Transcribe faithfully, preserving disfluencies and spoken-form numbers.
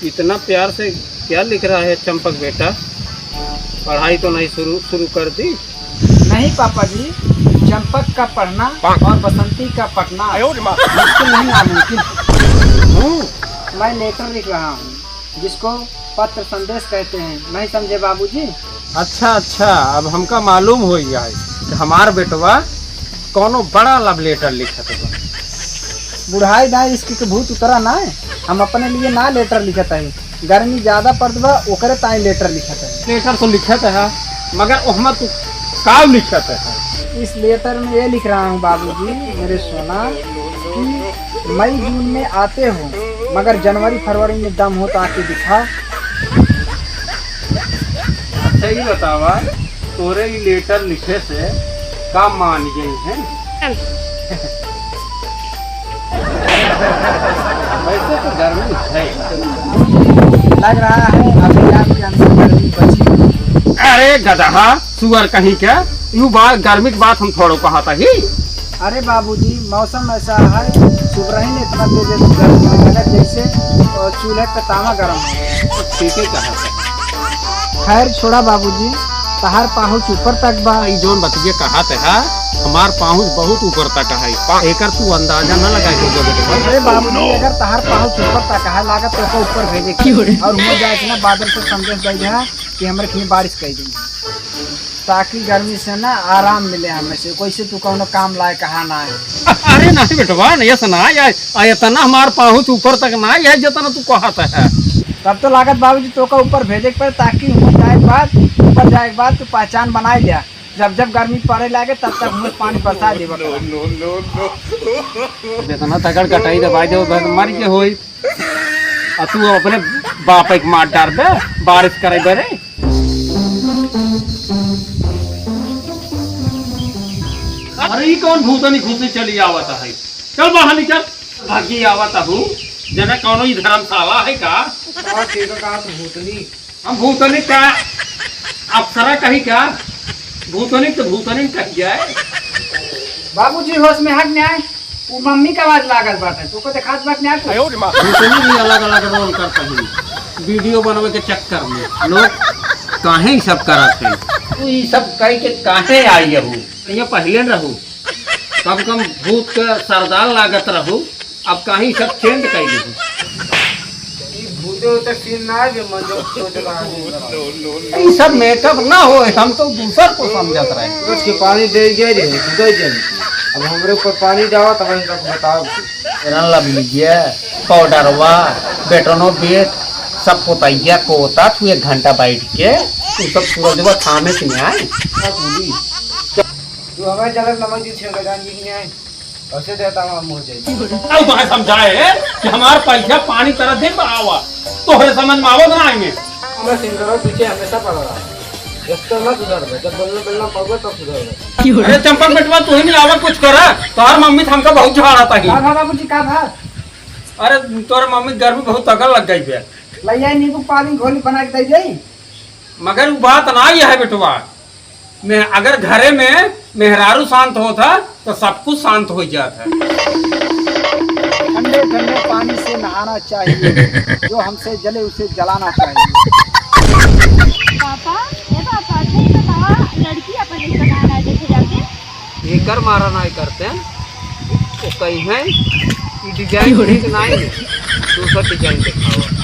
इतना प्यार से क्या लिख रहा है चंपक बेटा? पढ़ाई तो नहीं शुरू, शुरू कर दी? नहीं पापा जी, चंपक का पढ़ना और बसंती का पटना आयो रे माँ। मुश्किल नहीं, नामुमकिन। हूँ। मैं लेटर लिख रहा हूँ, जिसको पत्र संदेश कहते हैं, नहीं समझे बाबूजी? अच्छा, अच्छा, अब हमका मालूम होइ गया है कि हमार बेटवा कौनो बड़ा लव लेटर लिखत बा। बुढ़ाई ना, इश्क के भूत उतरा ना, हम अपने लिए ना लेटर लिखत है, गर्मी ज्यादा पड़त बा, ओकरे ताई लेटर लिखत है। लेटर तो लिखत है, मगर ओहमा तू का लिखत है? इस लेटर में ये लिख रहा हूँ बाबूजी, मेरे सोना, कि मई जून में आते हो, मगर जनवरी फरवरी में दम हो तो आके दिखा। अच्छा, ये बतावा, तोरे ई लेटर लिखे से का मान गई है? वैसे तो गर्मी है। लग रहा है अभी आपके अंदर गर्मी बची हुई है। अरे गदहा, सुअर कहीं का, यू बात, गर्मी की बात हम थोड़ो कहत ही। अरे बाबूजी, मौसम ऐसा है, सुबह ही इतना तेज गर्मी लगे जैसे, अ, चूल्हे पे तावा गरम हो। ठीक है कहा। खैर छोड़ा बाबूजी, तहार पाहुच ऊपर तक बा। ई जौन बतिया कहत है, हमार पाहुच बहुत ऊपर तक है, एकर तू अंदाजा न लगाए के जरूरत बा। अरे बाबूजी, अगर तहार पाहुच ऊपर तक है, लागत तो ओका ऊपर भेजे के। और हुआ जाए के ना, बादल से संदेश दे दे कि हमरे कहीं बारिश कर दी, ताकि गर्मी से ना आराम मिले हमें से। कैसे तू कौनो काम लायक कहा ना है। अरे नहीं बेटवा, नहीं ऐसा ना है, आ, इतना हमार पाहुच ऊपर तक ना है, जितना तू कहत है। तब तो लागत बाबूजी तोका ऊपर भेजे के पड़े, ताकि हुआ जाए के बाद, ऊपर जाए के बाद तू पहचान बनाए लिया। जब जब गर्मी पड़े लागे, तब तक हुआ पानी बरसा देबा करा। जितना तगड़ कटाई दबाई दे, बस मर के होई। आ तू अपने बाप के मार डार दे, बारिश करे बरे। अरे ई कौन भूतनी खुशी चली आवत है? चल बाहर निकल, भागी आवत हूँ। जना कौनो ई धर्मशाला है का? हाँ, ठीक है, कहा तो भूतनी। हम भूतनी का अप्सरा कही का? भूतनी तो भूतनी कही जाए। बाबूजी होश में हट न्याय, वो मम्मी का आवाज लागल बाटे, तू को देखात बात न्याय को। भूतनी भी अलग अलग रोल करता है वीडियो बनवे के चक्कर में। लोग काहे ई सब करत है? तू ई सब कह के काहे आई रहू? ये पहले न रहू, कम कम भूत के सरदार लागत रहू, अब कहीं सब चेंज कर दी। ई भूते उते सीन ना है, जो मन जो सोच रहा है। ई सब मेकअप ना हो, हम तो दूसर को समझत रहे। बस के पानी दे गया रे, दे दे। अब हमरे ऊपर पानी डावा, तब हम तक बताओ। रन लवलिया, पाउडरवा, बेटनो बेट, सब पोतैया कोता, तू एक घंटा बैठ के, तू सब सूरजवा थामे से आए। तू हमें जलक नमक दी छेड़ जान जी की नहीं आए। ऐसे देता हूँ हम मुझे। अब तुम्हें समझाए कि हमार पैसा पानी तरह दिन में आवा, तोहरे समझ में आवत ना आएंगे। मैं सिंगरों पीछे हमेशा पड़ा रहा। जब तक ना सुधर गए, जब बोलना बोलना पड़ेगा तब सुधर गए। अरे चंपक बेटवा, तू ही नहीं आवा कुछ करा, तोहर मम्मी तो हमका बहुत झाड़ा था ही। का भा बाबूजी, का भा? अरे तोहर मम्मी गर्मी बहुत तगड़ लग गई बे। लइया नींबू पानी घोली बना के दे दे। मगर वो बात ना ये है बेटवा, मैं अगर घरे में मेहरारू शांत होत है तो सब कुछ शांत हो जात है। ठंडे ठंडे पानी से नहाना चाहिए, जो हमसे जले उसे जलाना चाहिए। पापा, ए पापा, अच्छा ये बतावा, लड़की अपन रिश्तेदार ना देखे जाते? एकर मारा नाई करते हैं, वो कहीं है, ये डिजाइन ठीक नाई है, दूसरा डिजाइन दिखावा।